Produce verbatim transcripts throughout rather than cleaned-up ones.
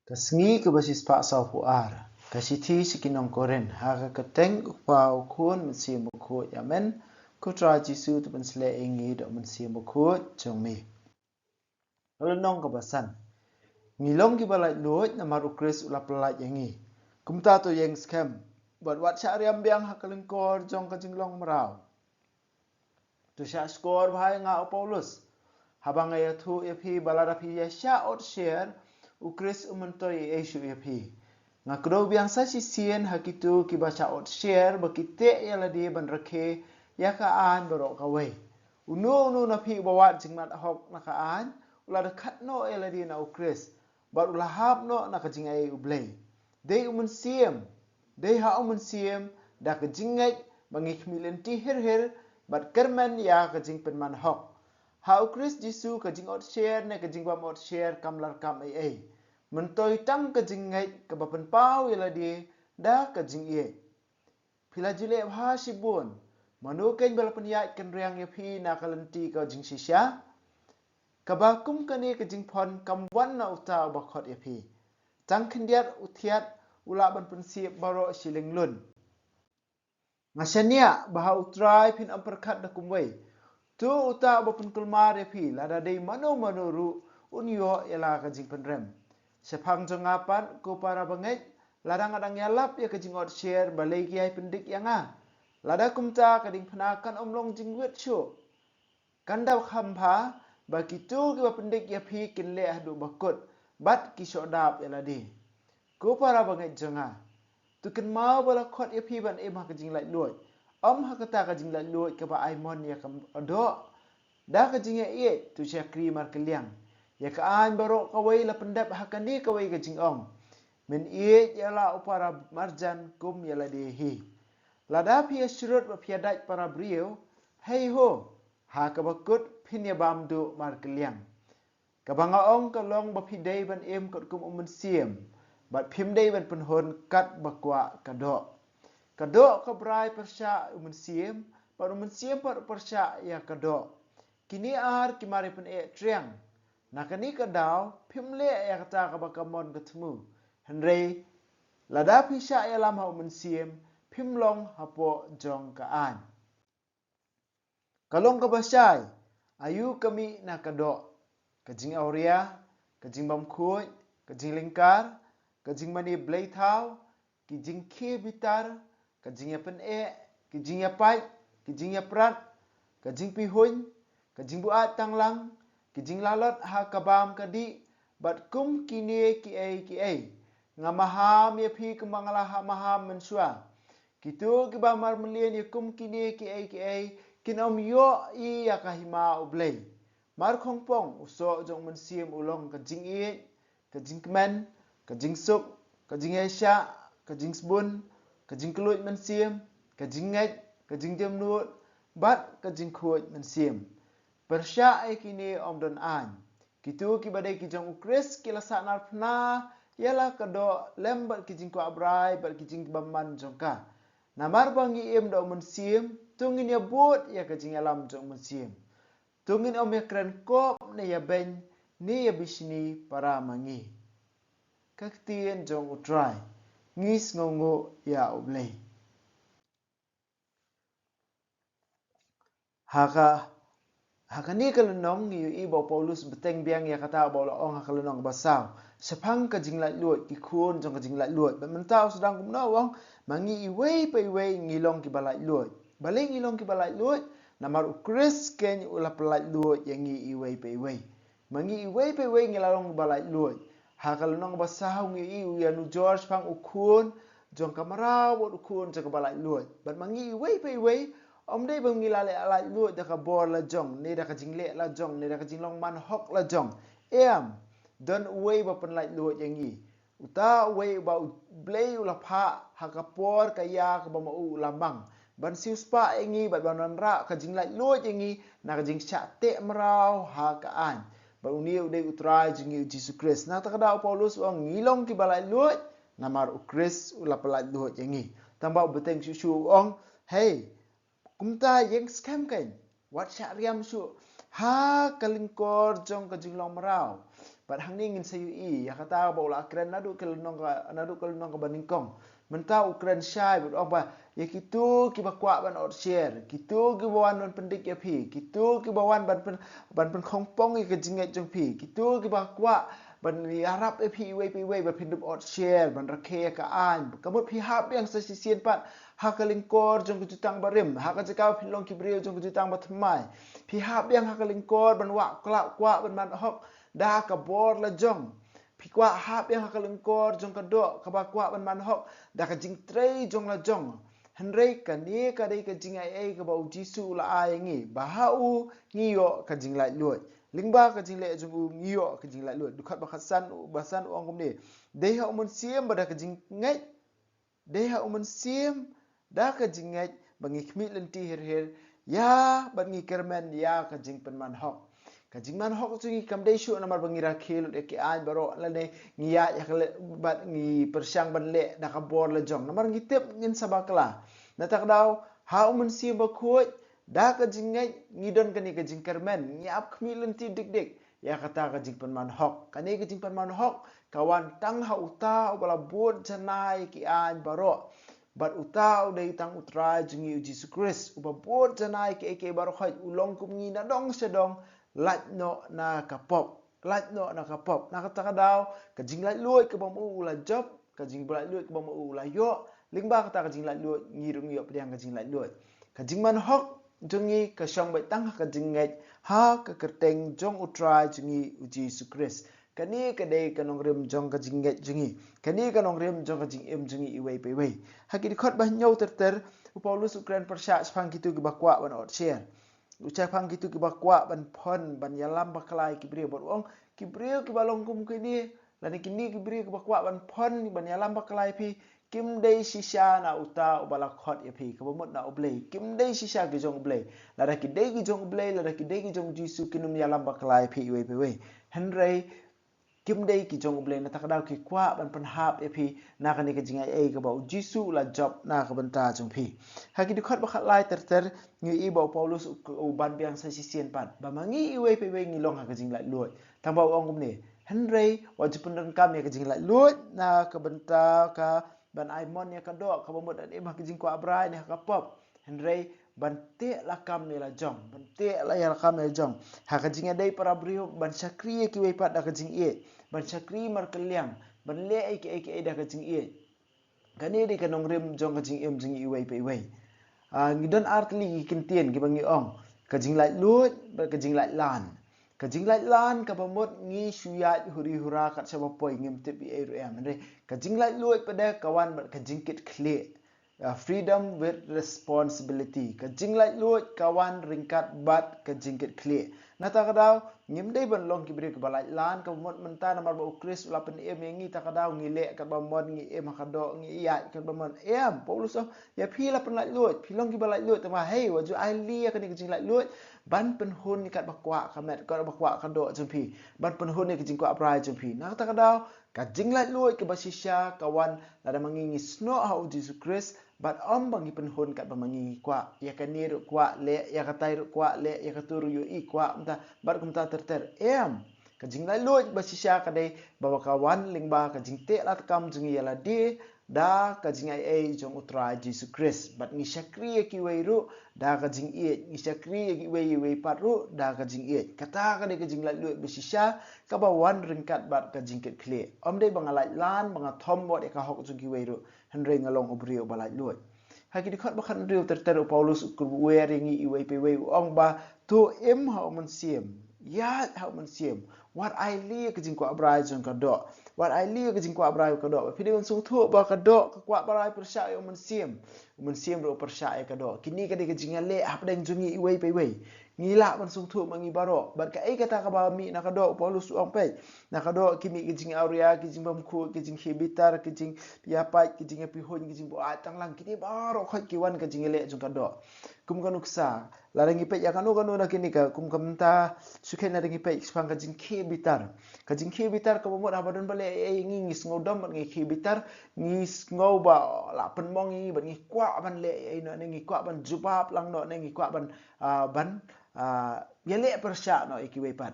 Ka sngi kaba shispah sawphew ar. Ka shithi sha ki nong Korinth. Ha ka kyrteng u Kpa, u Khun, Mynsiem Bakhuid. Amen. Ko Trai Jisu, to pynsleh ïa ngi da u Mynsiem Bakhuid jong me. Ka lynnong kaba san. Ngi long kiba laitluid namar u Khrist u la pyllait ïa ngi. Kumta to ïeng skhem bad wat shah riam biang ha ka lyngkor jong ka jinglong mraw. To shah shkor bha ïa nga, u Paulus, haba nga ïathuh ïa phi ba lada phi ïa shah ot sher, u Khrist u myntoi ei ei shuh ïa phi. Nga kdew biang sa shisien ha kito kiba shah ot sher ba ki teh ïa lade ban rakhe ïa ka aiñ baroh kawei. Uno uno na phi uba wad jingmad hok na ka aiñ, u la dkhot noh ïa lade na u Khrist bad u la hap noh na ka jingaiei u Blei. Dei u Mynsiem, dei ha u Mynsiem, da ka jingngeit ba ngi khmih lynti hir hir bad kyrmen ïa ka jingpynman hok. Ha u Khrist Jisu ka jingot sher ne ka jingbym ot sher kam lah kam ei ei. Myntoi tang ka jingngeit kaba pynpaw ïa lade da ka jingïeit. Phi la ju leh bha shibun. Mano keiñ ba la pynïaid kynriang ïa phi na ka lynti ka jingshisha? Kaba kum kane ka jingphon kam wan na uta uba khot ïa phi. Tang khyndiat u thiat u lah ban pynshiep baroh shiliang lun. Nga shaniah ba ha u Trai phin ym pyrkhat da kumwei. To uta uba pynkulmar ïa phi, lada dei mano mano ruh, un ïoh ïa la ka jingpynrem. Shaphang jong nga pat, ko para bangeit, lada nga dang ïalap ïa ka jingot sher, balei ki ai pyndik ïa nga? Lada kumta, ka diengphna kan ym long jingwit shuh. Kan da kham bha ba kito kiba pyndik ïa phi kin leh haduh ba kut bad ki shoh dap ïa lade. Ko para bangeit jong nga, to kynmaw ba la khot ïa phi ban im ha ka jinglaitluid, ym ha kata ka jinglaitluid kaba ai mon ïa ka doh. Da ka jingïaieit to shakri markylliang. Ïa ka aiñ baroh kawei la pyndep ha kane kawei ka jingong: Men ïeit ïa la u para marjan kum ïa lade hi. Lada phi ïa shrut ba phi ïa dait para briew, hei ho, ha kaba kut phin ïa bam duh markylliang. Kaba nga ong ka long ba phi dei ban im katkum u Mynsiem, bad phim dei ban pynhun kat ba kwah ka doh. Ka doh ka brai pyrshah u Mynsiem, bad u Mynsiem pat u pyrshah ïa ka doh. Kine ar ki mar ïa pyneh triang. Na kane ka daw, phim leh ïa kata kaba ka mon ka thmu. Hynrei, lada phi shah ïalam ha u Mynsiem, phim long hapoh jong ka aiñ. Ka long kaba shai, aïu ka mih na ka doh: ka jingawria, ka jingbymkhuid, ka jinglyngkar, ka jingmane blei thaw, ki jingkhie bitar, ka jingïapyneh, ki jingïapait, ki jingïaprat, ka jingpihuiñ, ka jingbuaid tanglang, ki jinglalot ha ka bam ka dih, bad kum kine kiei kiei. Nga maham ïa phi kumba nga la ha maham mynshuwa. Kito kiba mar mlien ïa kum kine kiei kiei kin ym ïohi ïa ka hima u Blei. Mar khongpong, u soh jong u Mynsiem u long ka jingïeit, ka jingkmen, ka jingsuk, ka jingïaishah, ka jingsbun, ka jingkylluid mynsiem, ka jingngeit, ka jingjemnud, bad ka jingkhuid mynsiem. Pyrshah ïa kine ym don aiñ. Kito kiba dei ki jong u Khrist ki la sahnarphna ïa la ka doh lem bad ki jingkwah brai bad ki jingbymman jong ka. Namar ba ngi im da u Mynsiem, to ngin ïabud ïa ka jingïalam jong u Mynsiem. To ngin ym ïakren kop ne ïabeiñ ne ïabishni para ma ngi. Ka ktien jong u Trai. Ngi sngewnguh ïa u Blei. Ha ka, ha kane ka lynnong ngi ïohi ba u Paulus bteng biang ïa kata ba u la ong ha ka lynnong ba saw. Shaphang ka jinglaitluid, ki khun jong ka jinglaitluid. Bad mynta u sdang kumno u ong, ma ngi iwei pa iwei ngi long kiba laitluid. Balei ngi long kiba laitluid? Namar u Khrist keiñ u la pyllaitluid ïa ngi iwei pa iwei. Ma ngi iwei pa iwei ngi la long ba laitluid. Ha ka lynnong ba saw ngi ïohi u ïanujor shaphang u khun jong ka mraw bad u khun jong kaba laitluid. Bad ma ngi iwei pa iwei, ym dei ba ngi la leh laitluid da ka bor la jong, ne da ka jingleh la jong, ne da ka jinglong man hok la jong. Em, don uwei ba pynlaitluid ïa ngi. Uta uwei uba u Blei u la phah ha ka por ka ïa kaba ma u u la mang. Ban siewspah ïa ngi bad ban wanrah ka jinglaitluid ïa ngi na ka jingshah teh mraw ha ka aiñ. Bad une u dei u Trai jong ngi u Jisu Khrist. Na kata ka daw u Paulus u ong ngi long kiba laitluid namar u Khrist u la pyllaitluid ïa ngi. Tang ba u bteng shuh shuh u ong, hei, kumta ïeng skhem keiñ, wat shah riam shuh ha ka lyngkor jong ka jinglong mraw. Bad hangne ngin sa ïohi ïa kata ba u la kren naduh ka lynnong ka, naduh ka lynnong kaba nyngkong. Mynta u kren shai bad u ong ba ïa kito kiba kwah ban ot sher, kito kiba wan ban pyndik ïa phi, kito kiba wan ban pyn, ban pynkhongpong ïa ka jingngeit jong phi, kito kiba kwah ban ïarap ïa phi iwei pa iwei ba phin dup ot sher, ban rakhe ïa ka aiñ. Ka mut phi hap biang sa shisien pat ha ka lyngkor jong ka jutang barim, ha ka jaka ba phin long ki briew jong ka jutang bathymmai. Phi hap biang ha ka lyngkor ban wad khlad kwah ban man hok da ka bor la jong. Phi kwah hap biang ha ka lyngkor jong ka doh kaba kwah ban man hok da ka jingtrei jong la jong. Hynrei kane ka dei ka jingaiei kaba u Jisu u la ai ïa ngi, ba ha u ngi ïoh ka jinglaitluid. Lyngba ka jingleh jong u ngi ïoh ka jinglaitluid. Dkhot ba khatsan, ba san u ong kumne: Dei ha u Mynsiem bad da ka jingngeit, dei ha u Mynsiem da ka jingngeit ba ngi khmih lynti hir hir ïa, bad ngi kyrmen ïa ka jingpynman hok. Ka jingman hok jong ngi kam dei shuh namar ba ngi rakhe lut ïa ki aiñ baroh lane ngi ïaid ïa ka leh bad ngi pyrshang ban leh da ka bor la jong, namar ngi tip ngin sa bakla. Na kata ka daw, ha u Mynsiem Bakhuid, da ka jingngeit ngi don kane ka jingkyrmen, ngi ap khmih lynti dik dik ïa kata ka jingpynman hok. Kane ka jingpynman hok ka wan tang ha uta uba la bud janai ïa ki aiñ baroh. Bad uta u dei tang u Trai jong ngi u Jisu Khrist, uba bud janai ïa kiei kiei baroh khoit, u long kum ngi na dong sha dong, lait noh na ka pop. Lait noh na ka pop. Na kata ka daw, ka jinglaitluid kaba ma u u la jop, ka jinglaitluid kaba ma u u la ïoh, lyngba kata ka jinglaitluid ngi ruh ngi ïoh pdiang ka jinglaitluid. Ka jingman hok jong ngi ka shong beit tang ha ka jingngeit ha ka kyrteng jong u Trai jong ngi u Jisu Khrist. Kane ka dei ka nongrim jong ka jingngeit jong ngi. Kane ka nongrim jong ka jingim jong ngi iwei pa iwei. Ha ki dkhot ba hynñiew ter ter, u Paulus u kren pyrshah shaphang kito kiba kwah ban ot sher. U shaphang kito kiba kwah ban phong, ban ïalam bakla ïa ki briew, bad u ong ki briew kiba long kum kine, lane kine ki briew kiba kwah ban phong, ban ïalam bakla ïa phi, kim dei shisha na uta uba la khot ïa phi, kaba mut na U Blei. Kim dei shisha ki jong U Blei. Lada ki dei ki jong U Blei, lada ki dei ki jong u Jisu, kin ym ïalam bakla ïa phi iwei pa iwei. Hynrei kim dei ki jong U Blei, na kata ka daw ki kwah ban pynhap ïa phi na kane ka jingaiei kaba u Jisu u la jop na ka bynta jong phi. Ha ki dkhot ba khatlai ter ter, ngi ïohi ba u Paulus u, u ban biang sa shisien pat ba ma ngi iwei pa iwei ngi long ha ka jinglaitluid. Tang ba u ong kumne: Hynrei wat ju pyndonkam ïa ka jinglaitluid na ka bynta ka ban ai mon ïa ka doh, kaba mut ban im ha ka jingkwah brai ne ha ka pop. Hynrei ban teh lakam ïa la jong, ban teh la ïa lakam ïa la jong. Ha ka jingïadei para briew, ban shakri ïa kiwei pat da ka jingïeit, ban shakri markylliang, ban leh ïa kiei kiei da ka jingïeit. Kane dei ka nongrim jong ka jingim jong ngi iwei pa iwei. Ah, ngi don ar tylli ki kyntien kiba ngi ong: ka jinglaitluid bad ka jinglaitlan. Ka jinglaitlan kaba mut ngi shu ïaid huri hura kat shaba poi, ngim tip ei ei ruh em. Hynrei ka jinglaitluid pat de ka wan bad ka jingkitkhlieh. Ah, freedom with responsibility. Ka jinglaitluid ka wan ryngkat bad ka jingkitkhlieh. Na kata ka daw, ngim dei ban long ki briew kiba laitlan, kaba mut mynta namar ba u Khrist u la pynim ïa ngi, kata ka daw ngi leh katba mon, ngi im ha ka doh, ngi ïaid katba mon. Em, Paulus u ong ïa phi la pynlaitluid, phi long kiba laitluid, tangba hei, wat ju ailad ïa kane ka jinglaitluid ban pynhun ïa katba kwah ka met, katba kwah ka doh jong phi, ban pynhun ïa ka jingkwah brai jong phi. Na kata ka daw, ka jinglaitluid kaba shisha ka wan lada ma ngi ngi snoh ha u Jisu Khrist, bad ym ba ngi pynhun katba ma ngi ngi kwah. Ïa kane ruh kwah leh, ïa katai ruh kwah leh, ïa katu ruh ïohi kwah, mynta bad kumta ter ter. Em, ka jinglaitluid ba shisha ka dei ba, ba ka wan lyngba ka jingteh latkam jong ngi ïa lade da ka jingaiei jong u Trai Jisu Khrist. Bad ngi shakri ïa kiwei ruh da ka jingïeit, ngi shakri ïa kiwei, iwei pat ruh da ka jingïeit. Kata ka dei ka jinglaitluid ba shisha kaba wan ryngkat bad ka jingkitkhlieh. Ym dei ba nga laitlan, ba nga thom bad ïa ka hok jong kiwei ruh, hynrei nga long u briew ba laitluid. Ha ki dkhot ba khathynriew ter ter, u Paulus u kyrwer ïa ngi iwei pa iwei, u ong ba to im ha u Mynsiem, ïaid ha u Mynsiem. Wat ailad ïa ka jingkwah brai jong ka doh. Wat ailad ïa ka jingkwah brai ka doh. Ba phi dei ban sngewthuh ba ka doh, ka kwah brai pyrshah ïa u Mynsiem. U Mynsiem ruh pyrshah ïa ka doh. Kine ka dei ka jingïaleh hapdeng jong ngi iwei pa iwei. Ngi lah ban sngewthuh ma ngi baroh. Bad kaei kata kaba mih na ka doh, u Paulus u ong peit. Na ka doh ki mih ki jingawria, ki jingbymkhuid, ki jingkhie bitar, ki jingïapait, ki jingïapihuiñ, ki jingbuaid tang lang. Kine baroh khoit ki wan ka jingïaleh jong ka doh. Kum ka nuksa, lada ngi peit ïa kano kano na kine ka, kum ka mynta, shu kheiñ lada ngi peit shaphang ka jingkhie bitar. Ka jingkhie bitar kaba mut haba don ba leh ei ei ïa ngi, ngi sngew dom bad ngi khie bitar, ngi sngew ba la pynmong ïa ngi bad ngi kwah ban leh ei ei noh ne, ngi kwah ban jubab lang noh ne, ngi kwah ban, ah, ban, ah, ïaleh pyrshah noh ïa kiwei pat.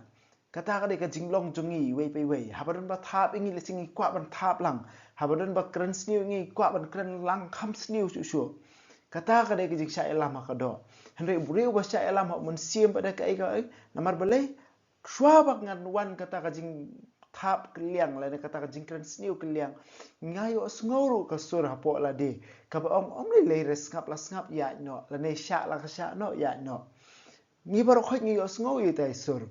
Kata ka dei ka jinglong jong ngi iwei pa iwei. Haba don ba thap ïa ngi, lehse ngi kwah ban thap lang. Haba don ba kren sniew ïa ngi, kwah ban kren lang kham sniew shuh shuh. Kata ka dei ka jingshah ïalam ha ka doh. Hynrei u briew ba shah ïalam ha u Mynsiem pat de kaei kaei, namar balei? Shuwa ba ngan wan kata ka jingthap kylliang lane kata ka jingkren sniew kylliang, nga ïohsngew ruh ka sur hapoh lade kaba ong, ym lei lei re, sngap la sngap, ïaid noh, lane shah la ka shah noh, ïaid noh. Ngi baroh khoit ngi ïohsngew ïa ita i sur.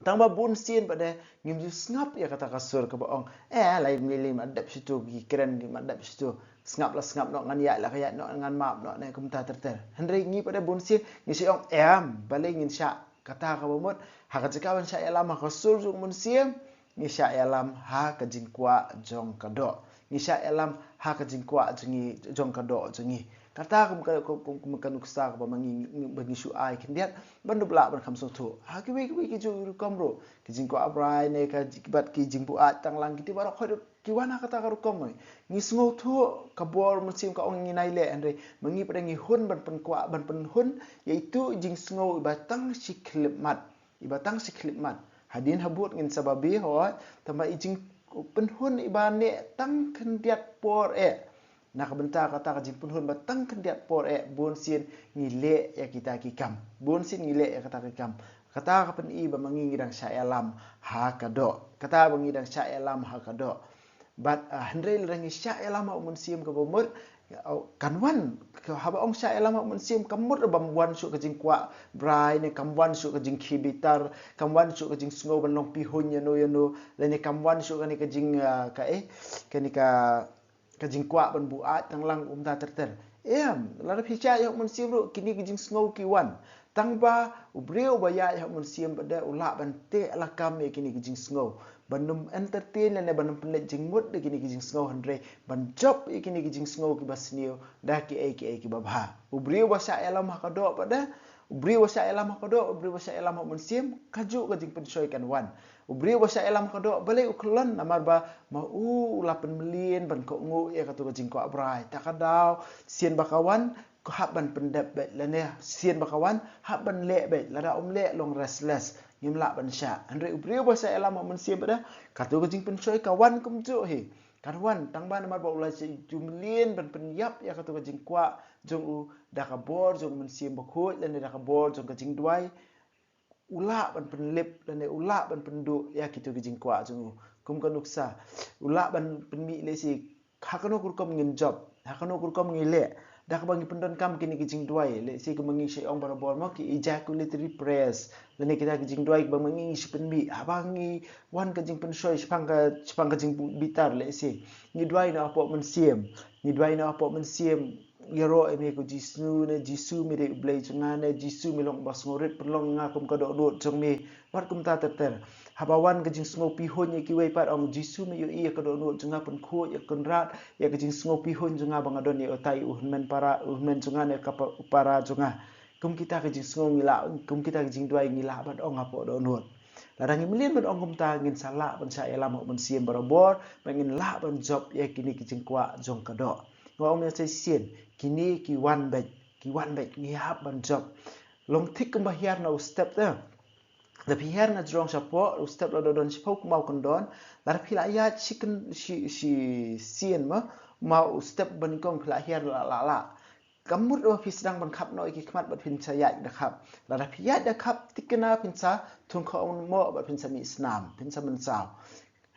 Tang ba bun sien pat de ngim ju sngap ïa kata ka sur kaba ong, eh, lai mlili ma dep shitu, ki kren di ma dep shitu. Sngap la sngap noh, ngan ïaid la ka ïaid noh, ngan map noh, ne kumta ter ter. Hynrei ngi pat de bun sien ngi shu ong, em, balei ngin shah kata kaba mut? Ha ka jaka ban shah ïalam ha ka sur jong u Mynsiem, ngi shah ïalam ha ka jingkwah jong ka doh. Ngi shah ïalam ha ka jingkwah jong ngi, jong ka doh jong ngi. Kata kum ka, kum, kum, kum ka nuksa kaba ma ngi, ngi, ba ngi shu ai khyndiat ban dup lah ban kham sngewthuh. Ha kiwei kiwei ki ju rukom ruh, ki jingkwah brai ne ka ji-, bad ki jingbuaid tang lang, kiti baroh khoit ruh ki wan ha kata ka rukom. Ngi sngewthuh ka bor Mynsiem ka ong ngin ai leh, hynrei ma ngi pat de ngi hun ban pynkwah, ban pynhun ïa itu i jingsngew iba tang shi khyllipmat. Iba tang shi khyllipmat. Hadien habud ngin sa babe, hooid, tang ba i jingpynhun iba neh tang khyndiat por eh. Na ka bynta kata ka jingpynhun ba tang khyndiat por eh, bun sien ngi leh ïa kita ki kam. Bun sien ngi leh ïa kata ki kam. Kata ka pyni ba ma ngi ngi dang shah ïalam ha ka doh. Kata ba ngi dang shah ïalam ha ka doh. Bad, ah, hynrei lada ngi shah ïalam ha u Mynsiem kaba mut, oh, kan wan, ka, haba ong shah ïalam ha u Mynsiem, kam mut ba wan shuh ka jingkwah brai ne kam wan shuh ka jingkhie bitar, kam wan shuh ka jingsngew ban long pihuiñ ïano ïano, lane kam wan shuh kane ka jing, ah, ka, eh, kane ka, ka jingkwah ban buaid tang lang kumta ter ter. Em, lada phi shah ïa u Mynsiem ruh, kine ki jingsngew ki wan. Tang ba u briew ba ïaid ha u Mynsiem pat de u lah ban teh lakam ïa kine ki jingsngew, ban ym entertain lane ban ym pynleit jingmut da kine ki jingsngew, hynrei ban jop ïa kine ki jingsngew kiba sniew da kiei kiei kiba bha. U briew ba shah ïalam ha ka doh pat de, u briew ba shah ïalam ha ka doh, u briew ba shah ïalam ha u Mynsiem, kajuh ka jingpynshoi kan wan. U briew ba shah ïalam ha ka doh, balei u khlon? Namar ba ma u u la pynmlien ban kohnguh ïa katu ka jingkwah brai. Ta ka daw, sien ba ka wan, ka hap ban pyndep beit, lane sien ba ka wan hap ban leh beit, lada um leh long restless, ngim lah ban shah. Hynrei u briew ba shah ïalam ha u Mynsiem pat de, katu ka jingpynshoi ka wan kumjuh hi. Kan wan, tang ba namar ba u la ju mlien ban pynïap ïa katu ka jingkwah jong u da ka bor jong u Mynsiem Bakhuid lane da ka bor jong ka jingduwai, u lah ban pynlip lane u lah ban pynduh ïa kitu ki jingkwah jong u. Kum ka nuksa, u lah ban pynmih lehse ha kano ka rukom ngin jop, ha kano ka rukom ngin leh, da kaba ngi pyndonkam kine ki jingduwai, lehse kumba ngi shu ong barabor mo, ki ejaculatory prayers, lane kita ki jingduwai kiba ma ngi ngi shu pynmih haba ngi wan ka jingpynshoi shaphang ka, shaphang ka jingbitar, lehse ngi duwai noh hapoh Mynsiem, ngi duwai noh hapoh Mynsiem, ïaroh ïa me ko Jisu, ne Jisu me dei U Blei jong nga, ne Jisu me long uba sngewrit, pynlong nga kum ka dohnud jong me, bad kumta ter ter. Haba wan ka jingsngew pihuiñ ïa kiwei pat, ong Jisu me ïohi ïa ka dohnud jong nga, pynkhuid ïa ka Kynrad ïa ka jingsngew pihuiñ jong nga ba nga don ïa utai u hynmen para, u hynmen jong nga ne ka pa-, u para jong nga. Kum kita ki jingsngew ngi lah, kum kita ki jingduwai ngi lah ban ong hapoh dohnud. Lada ngi mlien ban ong kumta, ngin sa lah ban shah ïalam ha u Mynsiem barabor, ba ngin lah ban jop ïa kine ki jingkwah jong ka doh. Nga ong ïa sa shisien, kine ki wan beit, ki wan beit, ngi hap ban jop. Long thik kumba hiar na u step te. Da phi hiar na jrong shapoh, u step la don don shiphew kumba u kyndon. Lada phi la ïaid shi kyn-, shi, shisien ma, ma u step ba nyngkong phi la hiar la, la, la. Kam mut ba phi sdang ban khap noh ïa ki khmat bad phin sa ïaid da khap. Lada phi ïaid da khap, thikna phin sa thung kha un mo bad phin sa mih snam, phin sa mynsaw.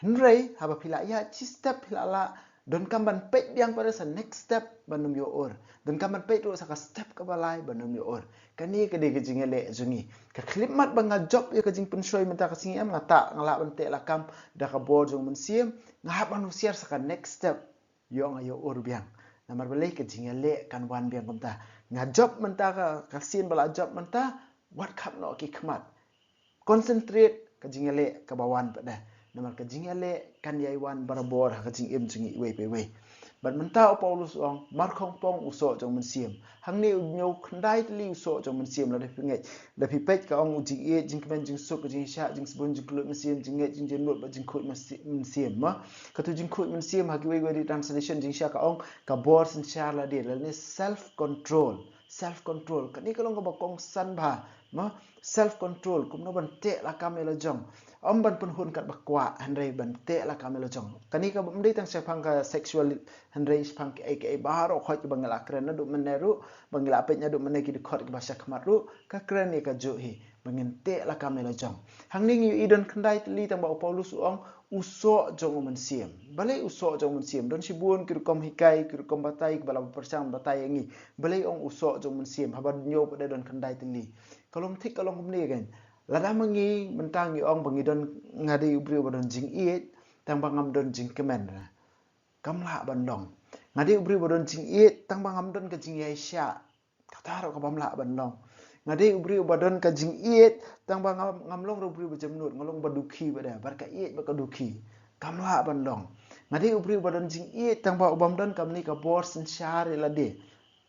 Hynrei haba phi la ïaid shi step phi la lah, donkam ban peit biang pat sa next step ban ym ïoh ur. Donkam ban peit ruh sa ka step kaba lai ban ym ïoh ur. Kane ka dei ka jingïaleh jong ngi. Ka khyllipmat ba nga jop ïa ka jingpynshoi mynta ka sngi, em, nga ta, nga lah ban teh lakam da ka bor jong u Mynsiem, nga hap ban husiar sa ka next step. Ïoh nga ïoh ur biang. Namar balei? Ka jingïaleh kan wan biang kumta. Nga jop mynta ka, ka sien ba la jop mynta, wat khap noh ki khmat. Concentrate ka jingïaleh kaba wan pat de. Namar ka jingïaleh kan ïai wan barabor ha ka jingim jong ngi iwei pa iwei. Bad mynta u Paulus u ong, markhongpong u soh jong u Mynsiem. Hangne u ñiew khyndai tylli u soh jong u Mynsiem, lada phi ngeit. Da phi peit ka ong u jingïeit, jingkmen, jingsuk, jingshah, jingsbun, jingkylluid mynsiem, jingngeit, jingjynnud bad jingkhuid mynsiem, mynsiem, ma. Katu jingkhuid mynsiem ha kiwei kiwei ki translation jingshah ka ong ka bor synshar lade, lane self control. Self control. Kane ka long kaba kongsan bha. Mo, self control. Kumno ban teh lakam ïa la jong. Ym ban pynhun kat ba kwah, hynrei ban teh lakam ïa la jong. Kane kaba ym dei tang shaphang ka sexual, hynrei shaphang kiei kiei baroh khoit kiba ngi la kren naduh mynne ruh, ba ngi la peit naduh mynne ki dkhot kiba sha khmat ruh, ka kren ïa kajuh hi. Ba ngin teh lakam ïa la jong. Hangne ngi ïohi don khyndai tylli tang ba u Paulus u ong u soh jong u mynsiem. Balei u soh jong u mynsiem? Don shibun ki rukom hikai, ki rukom batai, kiba la pyrshang batai ïa ngi. Balei u ong u soh jong u mynsiem? Haba ñiew pat de don khyndai tylli. Ka long thik, ka long kumne kein. Lada ma ngi mynta ngi ong ba ngi don, nga dei u briew ba don jingïeit, tang ba ngam don jingkmen. Kam lah ban long. Nga dei u briew ba don jingïeit, tang ba ngam don ka jingïaishah. Kata ruh ka bym lah ban long. Nga dei u briew ba don ka jingïeit, tang ba ngam, ngam long ruh u briew ba jemnud, nga long ba dukhi bad da, bad ka ïeit bad ka dukhi. Kam lah ban long. Nga dei u briew ba don jingïeit, tang ba u bym don kumne ka bor synshar ïa lade.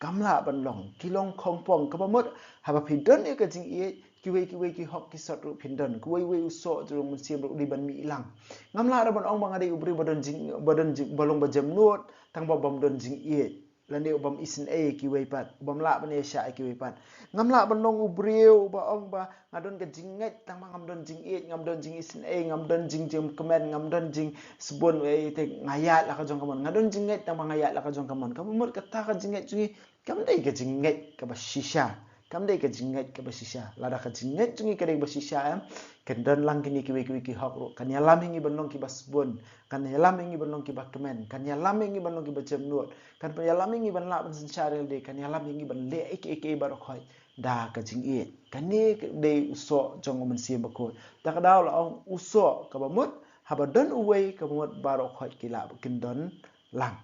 Kam lah ban long. Ki long khongpong, kaba mut, haba phi don ïa ka jingïeit, kiwei kiwei ki hok ki sot ruh phin don. Kiwei wei u soh jong u mynsiem ruh u dei ban mih lang. Ngam lah ruh ban ong ba nga dei u briew ba don jing, ba don jing, ba long ba jemnud, tang ba bym don jingïeit. Lane u bym isynei ïa kiwei pat, u bym lah ban ïaishah ïa kiwei pat. Ngam lah ban long u briew ba ong ba nga don ka jingngeit, tang ba ngam don jingïeit, ngam don jingisynei, ngam don jingjemkmen, ngam don jingsbun, eh, te nga ïaid la ka jong ka mon. Nga don jingngeit, tang ba nga ïaid la ka jong ka mon. Kaba mut kata ka jingngeit jong ngi kam dei ka jingngeit kaba shisha. Kam dei ka jingngeit kaba shisha. Lada ka jingngeit jong ngi ka dei kaba shisha, em, kan don lang kine kiwei kiwei ki hok ruh. Kan ïalam ïa ngi ban long kiba sbun. Kan ïalam ïa ngi ban long kiba kmen. Kan ïalam ïa ngi ban long kiba jemnud. Kan ïalam ïa ngi ban lah ban synshar ïa lade. Kan ïalam ïa ngi ban leh ïa kiei kiei baroh khoit da ka jingïeit. Kane ka dei u soh jong u mynsiem bakhuid. Ta ka daw la ong u soh, kaba mut, haba don uwei, kaba mut baroh khoit ki lah kin don lang.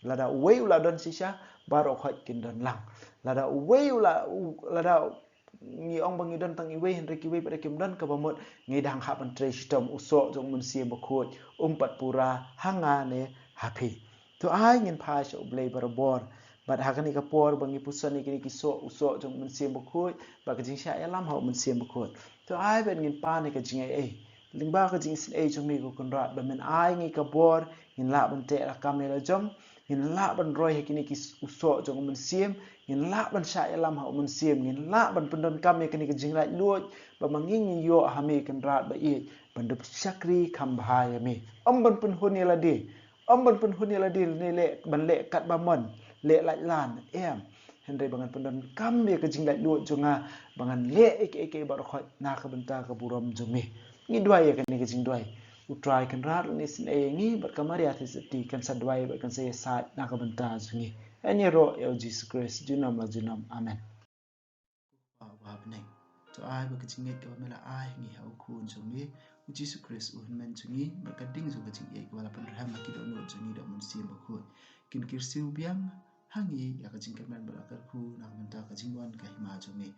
Lada uwei u la don shisha, baroh khoit kin don lang. Lada uwei u la, u, lada ngi ong ba ngi don tang iwei, hynrei kiwei pat kim don, kaba mut ngi dang hap ban trei shitom. U soh jong u mynsiem bakhuid um pat pura ha nga ne ha phi. To ai ngin phai sha U Blei barabor. Bad ha kane ka por ba ngi puson ïa kine ki soh, u soh jong u mynsiem bakhuid, bad ka jingshah ïalam ha u mynsiem bakhuid. To ai bad ngin pan ïa ka jingaiei. Lyngba ka jingisynei jong me ko Kynrad, ba men ai ngi ka bor, ngin lah ban teh lakam ïa la jong, ngin lah ban roi ha kine ki s-, u soh jong u mynsiem, ngin lah ban shah ïalam ha u mynsiem, ngin lah ban pyndonkam ïa kane ka jinglaitluid, ba ma ngi ngi ïoh ha me Kynrad ba ïeit, ban da shakri kham bha ïa me. Ym ban pynhun ïa lade, ym ban pynhun ïa lade ne leh, ban leh katba mon, leh laitlan, em. Hynrei ba ngan pyndonkam ïa ka jinglaitluid jong nga, ba ngan leh ïa kiei kiei baroh khoit na ka bynta ka burom jong me. Ngi duwai ïa kane ka jingduwai. U Trai Kynrad un isynei ïa ngi, bad ka Maria Theisotti kan sa duwai bad kan sa ïasaid na ka bynta jong ngi. Yn ïaroh ïa U Jisu Khrist junom la junom. Amen. Ko Kpa uba ha bneng, to ai ba ka jingngeit kaba me la ai ha ngi ha u Khun jong me U Jisu Khrist u Hynmen jong ngi, bad ka ding jong ka jingïeit kaba la pynrhem ha ki dohnud jong ngi da u Mynsiem Bakhuid, kin kyrsiew biang ha ngi ïa ka jingkyrmen bad la kyrkhu na ka bynta ka jingwan ka hima jong me.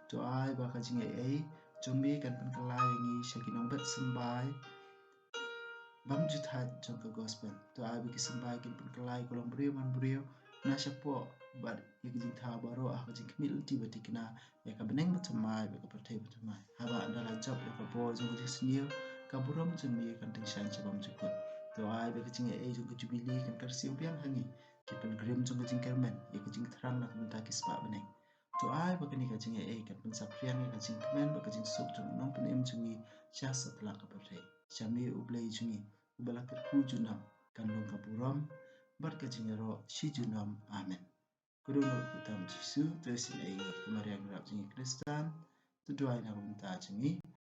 To ai ba ka jingaiei jong me kan pynkylla ïa ngi sha ki nongbet symbai bymjukut jong ka gospel. To ai ba ki symbai kin pynkylla ïa ka longbriew manbriew na shapoh bad ïa ki jingthaw baroh ha ka jingkhmih lynti ba thikna ïa ka bneng bathymmai bad ka pyrthei bathymmai. Haba ynda la jop ïa ka bor jong ka jingsniew, ka burom jong me kan tyngshaiñ sha bymjukut. To ai ba ka jingaiei jong ka jubili kan kyrsiew biang ha ngi, ki pilgrim jong ka jingkyrmen, ïa ka jingthrang na ka bynta ki spah bneng. To ai ba kane ka jingaiei kan pynsaphriang ïa ka jingkmen bad ka jingsuk jong u Nongpynim jong ngi sha satlak ka pyrthei. Sha me U Blei jong ngi uba la kyrkhu junom, kan long ka burom bad ka jingïaroh shi junom. Amen. Ka dohnud kyrteng U Jisu, to isynei ïa ngi. Ka Maria Kynrad jong ngi Khristan, to duwai na ka bynta jong ngi.